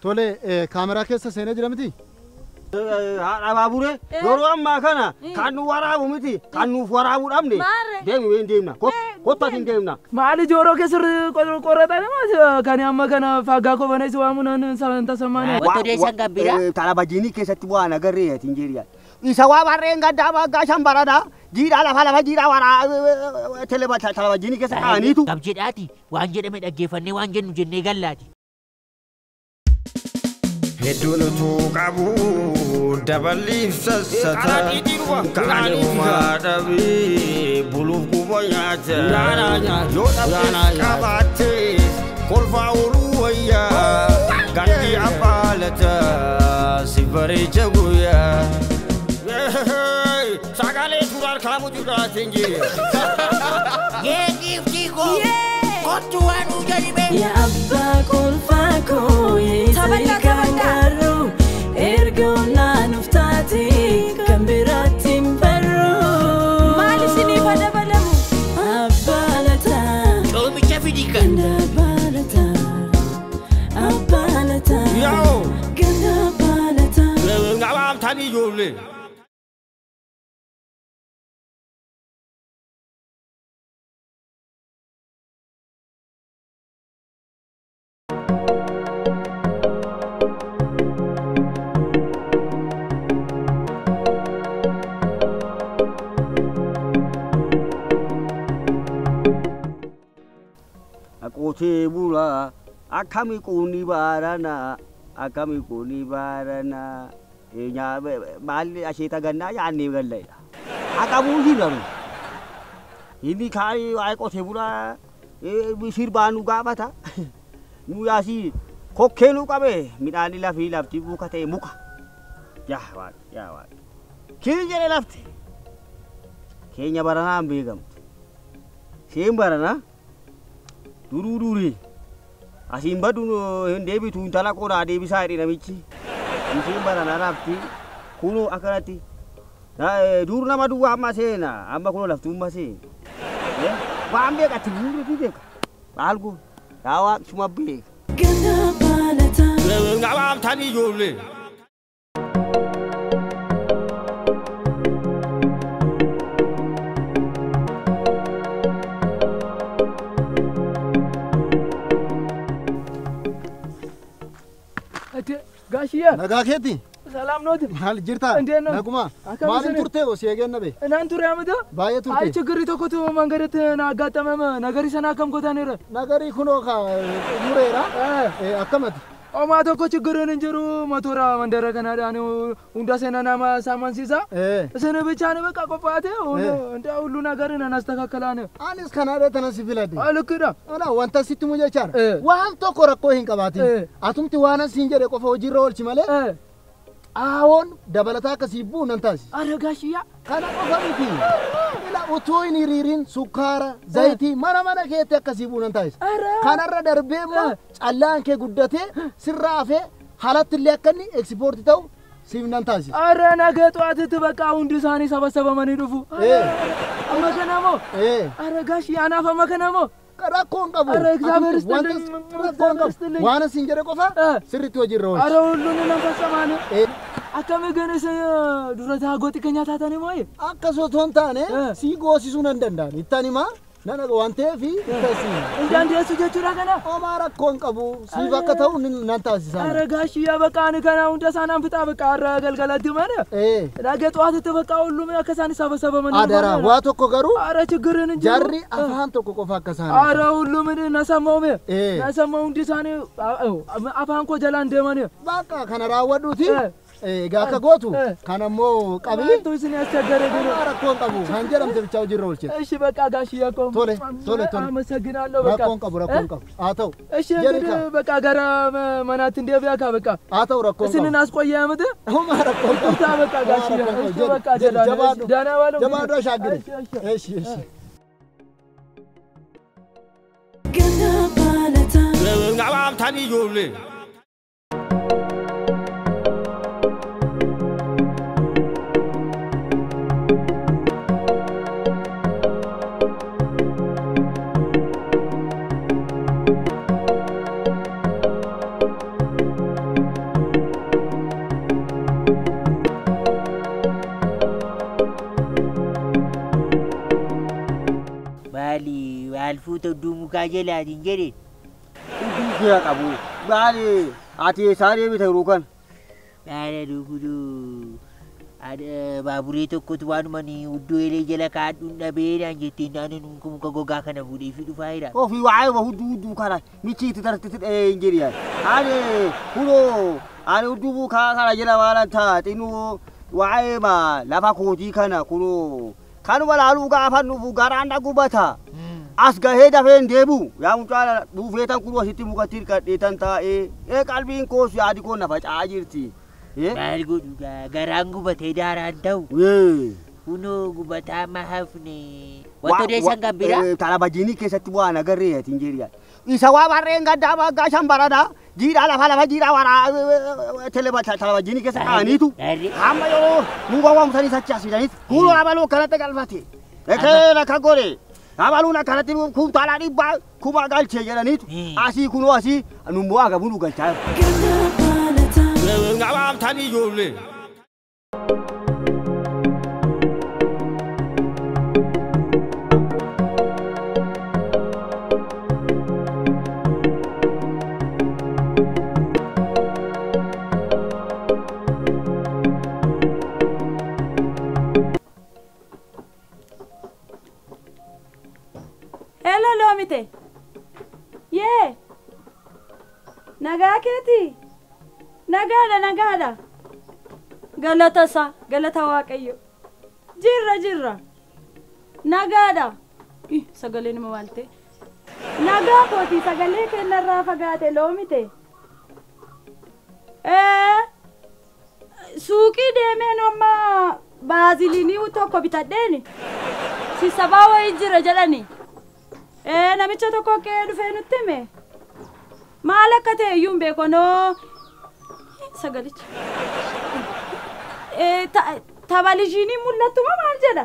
Tole kaameraa keessa seenee jira miti? Haadha baabure yeroo ammaa kana kan nu waraabu miti kan nuuf waraabu dhabne deemi ween deemna kottas hin deemna. Maali jooroo keessi qoratan kan amma kana faagaa kobanees waamuun tasammaan. Wanto deessan gabbira. Talabajiinii keessatti bu'aan agarree hin jeeriyaa. Isa waa barreen gaddaa waggaa shan baradha jiidhaa lafa lafa jiidhaa waraa talabajiinii keessa kaa'aniitu. Gabjedhaati waan jedhame dhaggeeffannee waan jennu jennee gallaati. Hedduun utuu qabu daballiif sassata kan uumaa dhabee buluuf quba nyaata yoo dhabdees qabaattes kolfaa ooluu wayyaa gandhi abbaalata si bareecha guyyaa. Sagalee suuraan kaamu jiraateen jire. Yeeqiif koo kottu waan nu jedhime. Yaa abbaa kolfaa koo yeesee kan garuu erga olaanuuf taate kan biraatti hin barru. Maal isiniif dabalamu? Abbaa lataa. Coomicha fidi kan. Ganda abbaa lataa. Abbaa lataa. Yaa'oo. Ganda abbaa lataa. Ngabaamtanii ijoollee. Qotee bulaa akkami qoonni baarana akkami qoonni baarana maalli asheeta gannaa nyaannee galleedha. Haqamuu hin jiru. Inni kaanii waa'ee qotee bulaa sirbaa nu gaafata. Nu yaasii kokkee nu qabe midhaan lafii lafti muka ta'e muka. Yaa waaq yaa waaq. Kii jedhe lafti. Keenya baranaa hin beekamtu. Isheen baranaa. Duruu durii asiin badu hin deebitu intala qodaa deebisaa jedhe namichi. Isheen baranaa lafti kunoo akkanatti dur nama duwwaa amma seena amma kunoo laftummaa seena. Waan beekatti bu'uura beeka. Maal goon yaa waaq suma beeka. Ganda abbaa lataa. Ngabaamtanii ijoollee. ጋሽዬ Nagaa keeti? ሰላም ኖት? Maal jirta? እንዴት ነው? Naguma. Akkam Maaliin isin? turte osoo eegeen nabe? እናን ቱሬ አመተ Baay'ee አይ turte. ችግር tokkotu መንገድ አጋጠመም ነገሪ ሰና ከም ጎታኔረ Nagarii kunoo ka mureera. Akkamati? Omaa tokko ችግርን እንጅሩ motora mandara kanaadhaan hunda seena nama samansiisa isin ብቻ ነው በቃ ቆፋቴ እንደ ሁሉ ነገር እናስተካከላን Anis kanaadha tana si filadhe. ልክ dha Ana wanta sitti mu jechaadha. Waan tokko rakkoo hin qabaatin. Atumti waan siin jedhe qofa hojiirra oolchi malee xaawoon dabalataa akkasii bu'u nan taasisa. አረ ጋሽያ Kana qofa miti. Ila utuu hin hiriirin sukkaara, zayitii mana mana keetti akkasii bu'u nan taasisa. Kanarra darbee immoo callaan kee guddatee sirraa hafee haalatti illee akka inni ekspoortii ta'u siif nan taasisa. አረ ነገ ጠዋት በቃ hundi isaanii ሰበሰበመኒ dhufu amma kanamo አረ ጋሽያ anaaf amma kanamo Rakkoo hin qabu. አረ እግዚአብሔር ይስጥልኝ Rakkoo hin qabu. Waan siin jedhe qofa sirriitti hojiirra oolchi. አረ ሁሉን እንፈጽማለን akkami ግን durata goxi keenya taatanii moo'e Akkas otoo hin taane si goosisuu nan danda'an. Ittaan himaa nan waan ta'eef ittasi. Indaandeessu jechuudha kana. Homaa rakkoo hin qabu. Siif akka ta'u nan taasisa. አረ ጋሽያ በቃ ani kana hunda isaanaan fixa በቃ አረ galgalatti mana ነገ ጠዋት በቃ ሁሉም akka isaan ሰበሰበመን Adaraa waa tokko garuu አረ ችግርን እንጂ jarri afaan tokko qofa akka isaan. አረ ሁሉም ነሰማውም ነሰማው hundi isaanii afaan koo jalaan deeman Bakka kana raawwadhuuti. Egaa akka gootu kana immoo qabii. Maaltu isin ያስቸገረ ግን Rakkoo hin qabu kan jedhamte ብቻ hojiirra oolchite. እሺ በቃ ጋሽዬ እኮ Tole tole tole. አመሰግናለሁ በቃ Rakkoo hin qabu rakkoo hin qabu. Haa ta'u. እሺ እንግዲህ በቃ ገረ መናት እንደቢያካ በቃ Haa ta'u rakkoo hin እስንን qabu. አስቆየ ምት Homaa rakkoo hin qabu. ይቅርታ በቃ ጋሽዬ እሺ በቃ Jabaadhu. ደህና ዋሉ Jabaadhu ashaagire. እሺ እሺ። Ganda abbaa lataa. Ngabaamtanii ijoollee. buuta udduu mukaa jalaatiin jedhe. Udduu kee qabu. Maali ati eessaa deebite yeroo kana? Maala dhuguduu. Baaburee tokkotu waanuma udduu eelee jala kaadhuun dhabeedhaan jettee naannoon muka gogaa kana fuudhee fi dhufaa jira. Ofii waa'ee hudduu hudduu kana michiitti tartitti dhahee hin jedhi. Ani kunoo ani hudduu mukaa kana jala waan taatinu waa'ee lafa kootii kana kunoo kanuma laaluu gaafa nufu garaan dhagubata. As gahee dafee hin deebi'u. Yaa mucaa dhuufee tan kunoo asitti mukatti hirkadhee tan taa'ee qalbiin koos yaadi koo na faca'aa jirti. Maal godhu garaan gubatee daaraan ta'u. Kunoo gubataa ma hafne. Wantoota odeessan kan biraa. Talabajiinii keessatti waan agarree ati hin jedhi. Isa waa barreen gaddaa waggaa shan barana jiidhaa lafa lafa jiidhaa waraa talabajiinii keessa kaa'aniitu. Hamma yeroo nu gowwoomsanii achi as fidaniif kunoo abaluu akkanatti galfate. Ekeen akka godhe. Abaluun akkanatti kumtaalaa dhibbaa kuma galchee jedhaniitu asii kunoo asii nummoo agabuu nu galchaa jiru. Ngabaabtanii ijoollee. Hello Loomite. Yee. Nagaa keetii? Nagaadha nagaadha. Galata isaa galata Waaqayyo. Jirra jirra. Nagaadha. Sagalee nama maal ta'e? Nagaa kootii sagalee kennarraa fagaate Loomite. Suuqii deemeen amma baaziliinii tokko bitadheeni. Sissabaa wayii jira jedhani. Namicha tokko qe'ee dhufee nutti hime. Maal akka ta'e iyyuu hin beekonoo. Sagalicha. Tabalishiinii mul'attuma maal jedha?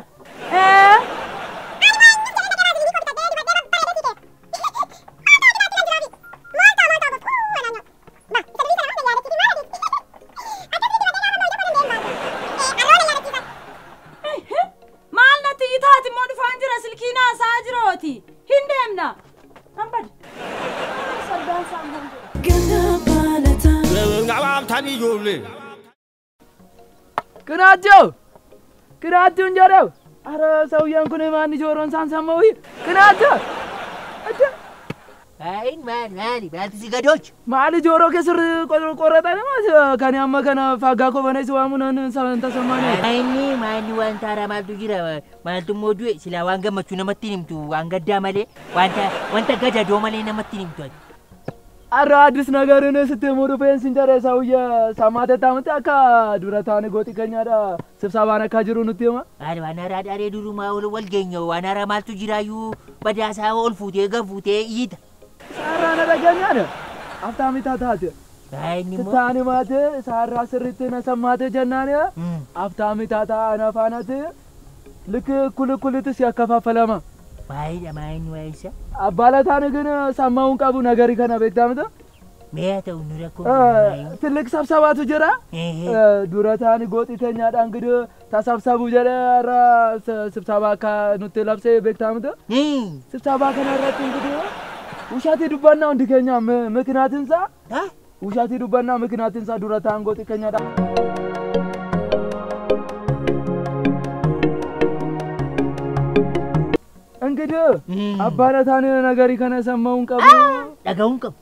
Maal natti itaati immoo dhufaan jira silkiin haasaa jirooti. Hin deemna. Nan bada. Sardaan isaan kan jedhu. Ngabaabtanii ijoollee. ቅናቸው ቅናቸው እንጀራው አረ ሰውዬን ኩን ማን ጆሮን ሳንሰማው ቅናቸው እደ አይን ማን ማን ማን ሲገዶች ማል ጆሮ ከስር ቆረጠ ነው ከኔ አመከነ ፋጋኮ በነይ ስዋሙን ሰን ተሰማነ አይኒ ማን ዋንታ ራማልቱ ጅራ ማልቱ ሞዱ ስላ ዋን ገመቹ ነመቲን ምቱ ዋን ገዳ ማሌ ዋንታ ዋንታ ገዳ ዶ ማሌ ነመቲን ምቱ አረ አዲስ ነገርን ስትሞሩ ፌንስ እንጀራ ሰውዬ ሰማተ ታምጣ አካ ዱረታን ጎጥ ከኛዳ ስብሰባ ነካ ጅሩ ንቲማ አረ ዋና ራዳሬ ዱሩ ማውል ወልገኘው ዋና ራማልቱ ጅራዩ በዳሳ ወልፉቴ ገፉቴ ይት ሳራ ነረገኛ ነ አፍታሚታ ታተ አይኒ ታኒ ማተ ሳራ ስርት ነሰማተ ጀናነ አፍታሚታ ታናፋናት ልክ እኩል እኩልትስ ያከፋፈለማ ማይ ማይን ወይሳ አባላታን ግን ሰማውን ቀቡ ነገር ይከና ቤታምተ መያተው ኑረኮ ትልቅ ሰብሰባቱ ጀራ ዱረታን ጎጥተኛ ዳንግድ ተሰብሰቡ ጀራ ስብሰባ ካኑት ለብሰ ቤታምተ ስብሰባ ከነረት እንግዲህ ውሻቴ ዱባና እንድከኛ ምክንያትን ሳ ውሻቴ ዱባና ምክንያትን ሳ ዱረታን ጎጥተኛ ዳ እንግዲህ አባላታን ነገር ይከነሰማውን ቀቡ ደጋውን ቀቡ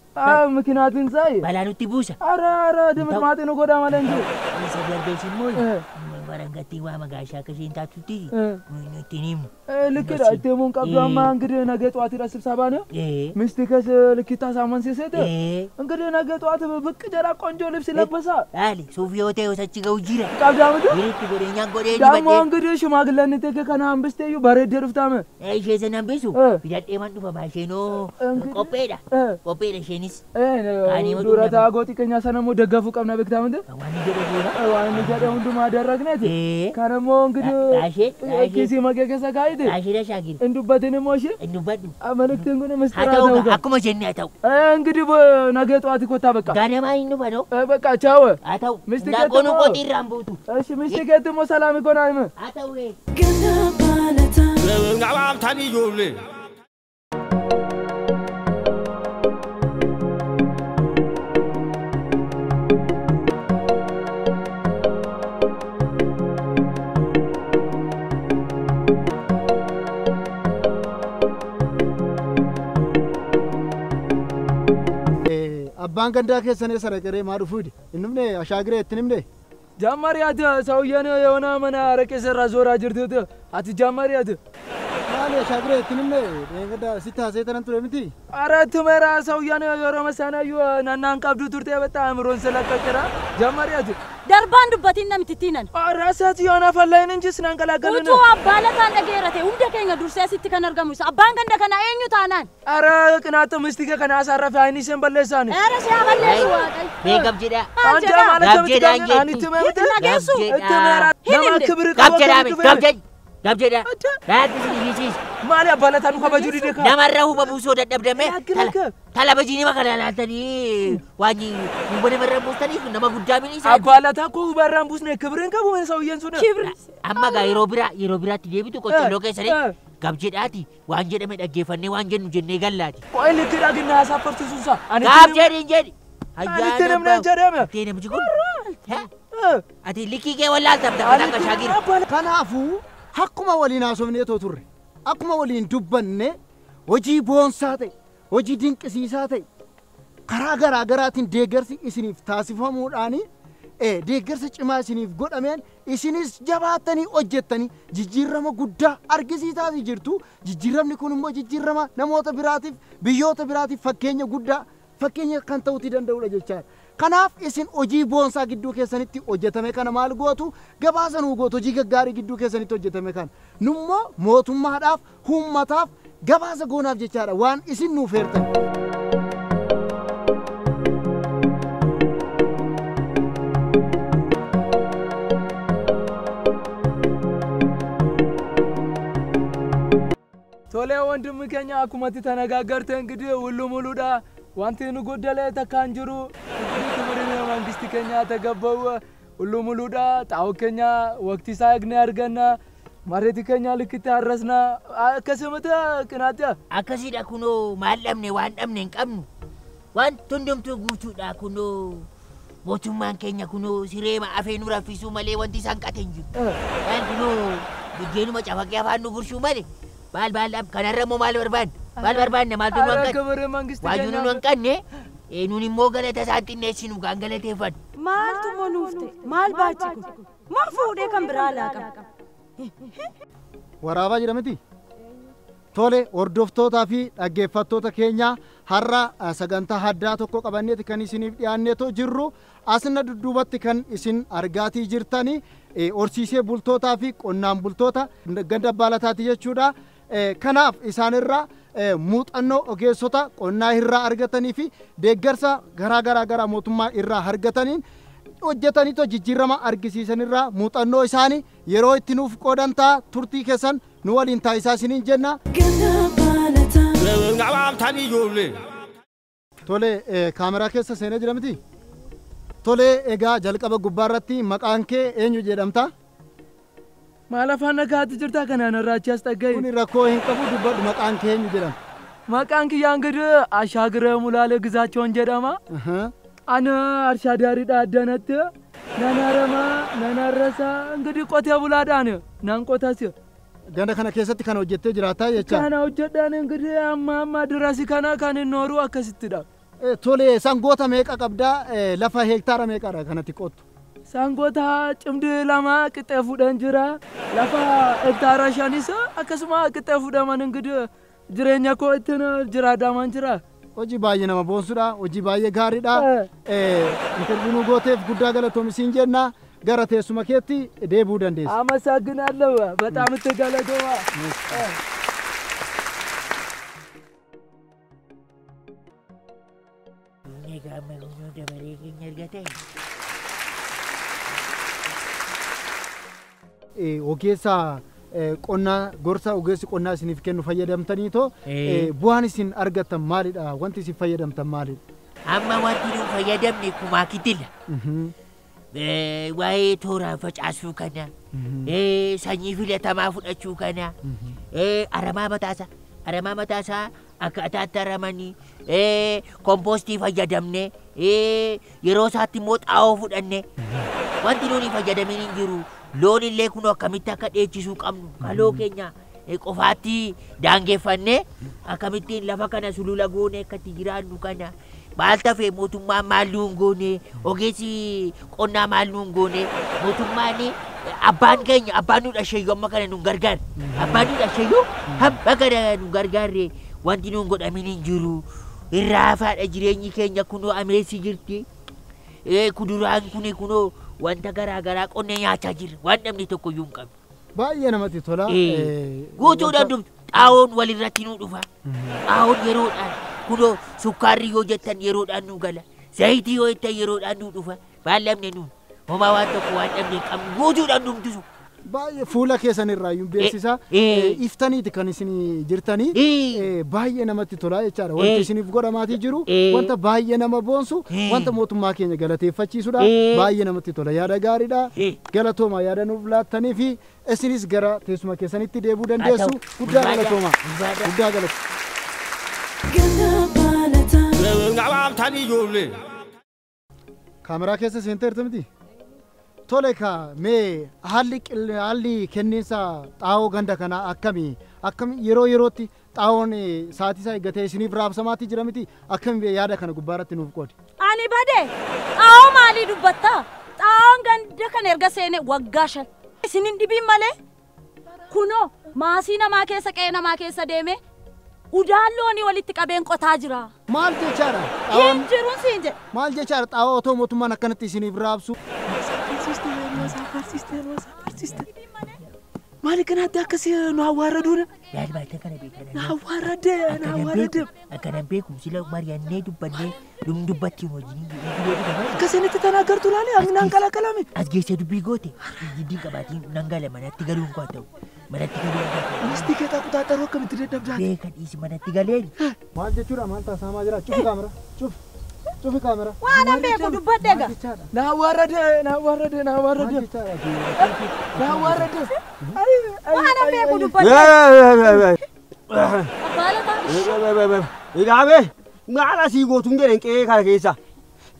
ምክንያትን ሳይ ባላኑቲ ቡሳ አረ አረ ድምጥ ነው ጎዳ ማለት እንጂ ሰደርቤሽ ሞይ ወረንገቲ ዋ መጋሻ ከሽንታቹቲ ኑቲኒም ልክ ደሙን ቀብዷማ እንግዲህ ነገ ጧት ይራ ስብሰባ ነው ሚስትከስ ልኪታ ሳመን ሲሰጥ እንግዲህ ነገ ጧት ብቅ ጀራ ቆንጆ ልብስ ለበሳ አሊ ሶፊዮቴ ወሰቺ ገው ጅራ ቀብዳምቱ ይልት ጎደኛ ጎዴ ዳሞ እንግዲህ ሽማግለን ተከ ከና አንብስተዩ በረድ ርፍታም እሺ ዘናንብሱ ቢዳጤ ማን ዱፋ ማሽኖ ቆጴዳ ቆጴዳ ሸኒስ ዱረታ ጎጢከኛ ሰነሞ ደገፉ ቀብና በክታምንት ዋን ጀደ ሁንዱ ማደረግነት ከነሞ እንግዲህ ኪሲ መገገሰ ጋይድ እንዱበትን ሞሽ እንዱበቱ መልእክትን ግን መስጠራው አኩመ ጀኒ አታው እንግዲህ ነገ ጧት ኮታ በቃ ጋነማይ ነው ባዶ በቃ ቻው አታው እንዳቆኑ ቆጢራምቡቱ እሺ ምስቲከት ሞ ሰላም ይኮናይም አታው ገና ባለታ ngabaabtanii ijoollee. Abbaan gandaa keessan eessa dhaqee maa dhufuu hin dhufne ashaagiree itti himne? ጀመሪያት ሰውዬን የሆነ mana አረቄ ሰራ ዞራ jirtuut ati ጀመሪያት Maali ashaagiree itti himne sitti haasa'ee tanan ture miti? ኧረ ትመራ ሰውዬን yeroo መሳናዩ ናናን qabdu turte በጣም አእምሮን ስለቀቅራ ጀመሪያት Darbaan dubbatiin namitittiinan. ኧረ ሴትዮዋን አፈላይን እንጂ ስናንቀላቀልን Utuu abbaa lataan dhageerate hunda keenya dursee asitti kan argamu isa abbaan ganda kana eenyu taanaan? ኧረ ቅናት ምስቲከ kana አሳረፈ አይንሽን በለሳን Eera si haa balleessu Waaqayyo. Mee gab jedhaa. Maal jedhaa? Gab jedhaa hin jettu. Hin dhageessu. እትመራ Hin nama himne. ክብር Gab jedhaa mee gab jedhi. Gab jedhaa. Raatti si dhiisiis. maali abbaa lataa nu kabajuu dide kaa Namarra huba buusoo dadhabdame. Rakkina. Talabajiinima kana laaltanii waan huba namarra buustaniif nama guddaa miniisa. abbaa lataa koo hubarraan buusne ክብርን qabu ሰውዬን sun Kibri. Amma gaa yeroo biraa yeroo biraatti deebitu qoccelloo keessanii eh. gab jedhaati waan jedhame dhaggeeffannee waan jennu jennee gallaati. ቆይ ልክ ዳግና ያሳፈርሲሱሳ Gab jedhi hin jedhi. Ani namni jedhame. Tee namichi kun. Ati likkii kee wallaalta akka shaagiri. Kanaafuu akkuma waliin haasofnee too turre akkuma waliin dubbanne hojii boonsaa ta'e hojii dinqisiisaa ta'e karaa garaa garaatiin deeggarsi isiniif taasifamuudhaani deeggarsa cimaa isiniif godhameen isinis jabaattanii hojjettanii jijjiirama guddaa argisiisaa jirtu. Jijjiiramni kun immoo jijjiirama namoota biraatiif biyyoota biraatiif fakkeenya guddaa fakkeenya kan ta'uutii danda'udha jechaadha. Kanaaf isin hojii boonsaa gidduu keessanitti hojjetame kana maal gootu gabaasa nuu gootu hojii gaggaarii gidduu keessanitti hojjetame kana nummoo mootummaadhaaf uummataaf gabaasa goonaaf jechaadha waan isin nuuf heertan. Tole ወንድም keenya akkumatti ተነጋገርተ እንግዲህ ሁሉ ሙሉዳ wanti nu goddale takka hin jiru እንግዲህ ክብርን መንግስት keenya ተገበው ሁሉ ሙሉዳ ጣው keenya ወቅት isaa eegne arganna መሬት keenya ልክት አረስና akkasumatti qinaatti Akkasiidha kunoo maal dhabne waan dhabne hin qabnu. Waan hundumtuu guutuudha kunoo mootummaan keenya kunoo sireema afee nu raffisuu malee wanti isaan qate hin jiru. Waan kunoo buddeenuma cafaqee afaan nu gurshuu malee maal maal dhab kanarra immoo maal barbaanne maal barbaanne maaltu nu hanqanne ክብር መንግስት waayyuu nu hanqanne nuun immoo galata isaan xinneessinu gaan galateeffannu. Maaltu immoo nuuf ta'e? Maal baachi kun? Moo fuudhee kan biraa laaqama? Waraabaa jira miti? Tole hordoftootaa fi dhaggeeffattoota keenya har'a sagantaa addaa tokko qabanneeti kan isiniif dhiyaanneetoo jirru asna dudduubatti kan isin argaatii jirtani horsiisee bultootaa fi qonnaan bultoota ganda abbaa lataati jechuudha. Kanaaf isaanirraa muuxannoo ogeessota qonnaa irraa argatanii fi deeggarsa garaa garaa garaa mootummaa irraa argataniin hojjetaniitoo jijjiirama argisiisanirraa muuxannoo isaanii yeroo itti nuuf qoodan ta'a turtii keessan nu waliin taasisaa isiniin jenna. Ganda abbaa lataa. Tole kaameraa keessa seenee jira miti? Tole egaa jalqaba gubbaarratti maqaan kee eenyu jedhamta? Maal afaan nagaatti jirta kanaan irraa achi as dhagahi. Kuni rakkoo hin qabu dubbadhu maqaan kee eenyu jedhama? Maqaan kiyya እንግዲህ አሻግረ ሙላለ ግዛቸውን jedhama. Ana አርሻ ዳሪዳ addanatti nanarama nanarrasa እንግዲህ qotee bulaadhaan nan qotas. Ganda kana keessatti kan hojjettee jiraataa jecha. Kana hojjedhaan እንግዲህ amma amma durasi kana kan hin nooru akkasittidha. Tole sangoota meeqa qabdaa lafa heektaara meeqadha kanatti qottu? Sangoota cimdii lama qixxee fuudhan jira. Lafa hektaara shanis akkasuma qixxee fuudhaman እንግዲህ jireenya koo ittiin jiraadhaman jira. Hojii baay'ee nama boonsudha. Hojii baay'ee gaariidha. Interviiyuu nu gooteef guddaa galatoomi siin jenna. Gara teessuma keetti deebi'uu dandeessa. አመሰግናለሁ። በጣም እትገለገዋ Egaa amma kunoo dabaree keenya argate. Ogeessa qonnaa gorsa ogeessi qonnaa isiniif kennu fayyadamtaniitoo bu'aan isin argattan maalidha? Wanti isin fayyadamtan maalidha? Amma wanti nu fayyadamne kumaa kitila. Waa'ee tooraan facaasuu kana, sanyii filatamaa fudhachuu kana, aramaa mataasaa akkaataa itti aramanii, kompoostii fayyadamne, yeroo isaatti immoo xaa'oo fudhanne wanti nuuni fayyadamin hin jiru. Loon illee kun akkamitti akka dheechisuu qabnu kaloo keenya qofaatti daangeffannee akkamittiin lafa kana sulula goone akka itti jiraannu kana Maal tafee mootummaan maal nuun goone, ogeessi qonnaa maal nuun goone, mootummaan abbaan keenya abbaan nu dhasheeyyuu amma kana nuun gargaarre. Abbaan nu dhasheeyyuu hamma kana nu gargaarre wanti nuun godhamin hin jiru. Irraafaadha jireenyi keenya kunoo ameessi jirti. Kuduraan kuni kunoo wanta garaa garaa qonnee nyaachaa jirra. Waan dhabne tokko iyyuu hin qabnu. Baay'ee namatti tola. Guutuudhaan dhuftu xaa'oon walirratti nu dhufa. Xaa'oon yeroodhaan kunoo sukkaarri yoo jettan yeroodhaan nu gala. Zayitii yoo jettan yeroodhaan nu dhufa. Maal dhabne nuun? Homaa waan tokko waan dhabne hin qabnu. Guutuudhaan dhumtisu. Baay'ee fuula keessan irraa iyyuu beeksisa. Iftaniiti kan isin jirtanii. Baay'ee namatti tola jechaadha. Wanti isiniif godhamaatii jiru wanta baay'ee nama boonsu, wanta mootummaa keenya galateeffachiisudha. Baay'ee namatti tola, yaada gaariidha. Galatooma yaada nuuf laattanii fi isinis gara teessuma keessanitti deebi'uu dandeessu. Guddaa galatooma. Guddaa galatooma. Kaameraa keessa seenteerta miti? Tole ka mee haalli kenniinsa xaa'oo ganda kanaa akkami? Akkami yeroo yerootti xaa'oon sa'aatii isaa eeggatee isiniif raabsamaatii jira miti? Akkami yaada kana gubbaarratti nuuf qoodi? Ani bade xaa'oo maalii dubbatta? Xaa'oon ganda kana erga seene waggaa 5. Isin hin dhibiin malee kunoo maasii namaa keessa qe'ee namaa keessa deeme udaan loonii walitti qabeen qotaa jira. Maal jechaadha? Hin jiruun siin jedhe. Maal jechaadha xaa'oo otoo mootummaan akkanatti isiniif raabsu? Maali kanatti akkasii nu awwaaraduun? Na awwaarade. Akkanan beeku sila mari'annee dubbannee dhum dubbattiin wajjin. Akkasinitti tanaagartu laale ani naan qalaqalame. As geesse dubbii goote jiddiin qabaatiin nan gala manatti galuun koo ta'u. Manatti galuun koo ta'u. Mistii keetaa kutaataruu akkamitti dadhabdaati? Beeka dhiisi manatti galeen. Maal jechuudha maal taasifamaa jira? Cufi kaamera. Cufi. Cufi kaamera. Waan an beeku dubbadhe egaa. Na awwaarade. Na awwaarade. Waan an beeku dubbadhe. Ilaabe maal asii gootu hin jedhan qe'ee kana keessa.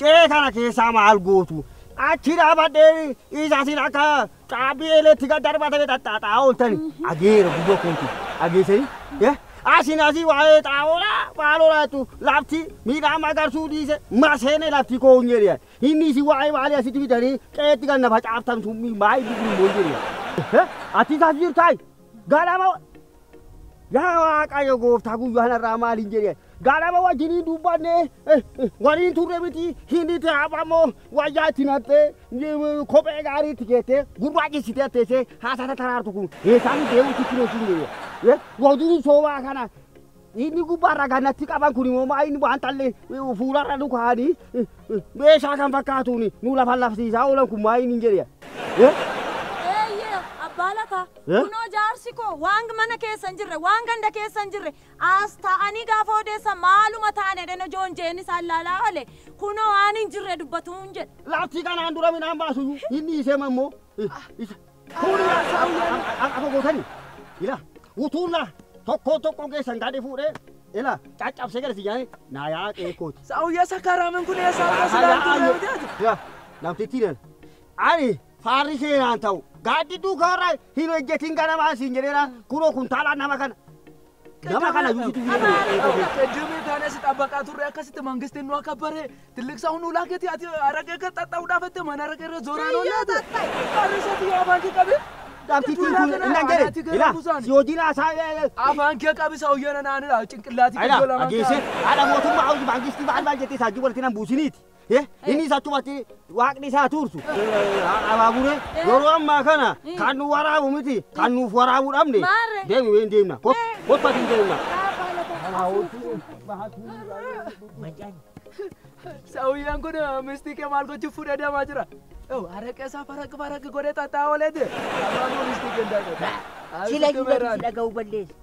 Qe'ee kana keessaa maal gootu? Achi dhaabadhee isaatiin akka caabbii eeleetti gad darbatame xaxxaaxaa ooltani. Ageera guddoo kooti. Ageessanii? Asin asii waa'ee xaa'oodhaa maaloodhaa jettu lafti miidhaan magarsuu dhiise maseene lafti koo hin jedhe. Inni isin waa'ee maalii asitti bitanii qe'eetti kan nafa caaftan sun maal inni kun immoo hin jedhe. Ati isaas jirtaayi ganama yaa Waaqayyo gooftaa guyyaa kanarraa maal hin jedhe. Ganama wajjiniin dubbannee waliin turre miti inni taafamoo wayyaa itti naqxee kophee gaarii itti keettee gurraachissitee teessee haasata taraartu kun eessaan deemuutti kireessu hin jedhe. Wajjiniin soobaa kana inni gubbaarra ganatti qaban kun immoo maa inni waan tallee fuularra nu kaa'anii meeshaa kan fakkaatuun nu lafa lafsiisaa oolan kun maa inni hin jedhe. Eeyyee abbaa lataa kunoo jaarsi koo waan mana keessa hin jirre waan ganda keessa hin jirre as taa'anii gaafa odeessan maaluma ta'an jedhan ijoon jeen isaan laalaa oole kunoo waan hin jirre dubbatu hin jedhe. Lafti kanaan dura midhaan baasu inni isee mammoo kuni akka gootani ila utuun tokko tokko keessan gadi fuudhee ila caccabsee gara si nyaanee naa yaa qe'ee kooti. Saawuyyaa sakkaaraamen kun eessaa akka silaan turre miti. Namtichi dha. Ani faarri seenaan ta'u gaaddidduu kanarra hin hojjetin ganamaan siin jedheera kunoo kuntaalaan nama kana. Nama kana yuusitu ቅድም ታነስ ጠበቃ ቱሬ akkasitti መንግስትን nu akabbare ትልቅ ሰው nu laaketi ati araqee kan xaxxa'uudhaaf mana araqee irra zooraan oollaate arrisati afaan kee qabe Namtichi kun inni jedhe ila si hojiin haasaa afaan kee qabi saawuyyoon naanidha ጭንቅላati Ayla ageesse haadha mootummaa hojii mangistii maal maal jettee saajii walitti nan buusiniiti. Inni isa achumatti waaqni isaa tursu. Abaabure yeroo ammaa kana kan nu waraabu miti kan nuuf waraabuu dhabne deemi ween deemna kottu ati deemna. Saawuyyaan kun mistii kee maal gochuuf fuudhee deemaa jira? Araqee isaa faraq faraq godhee xaxxaa ooleeti. Abaaboo mistii kee hin Sila jiru dhaga'uu balleessa.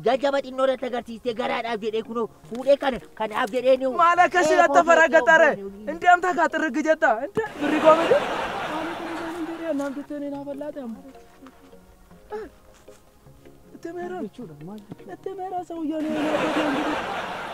Jajjaba xinnoo irratti agarsiistee garaadhaaf jedhee kunoo fuudhee kana kanaaf jedhee ni. Maal akkasii irratti faraqaxare? Indeemta kaa xirrigi jetta? Inde birri koo miti? Namtichi naa bal'aate amma. Itti meera. Itti meera saawuyyaan naa godhee.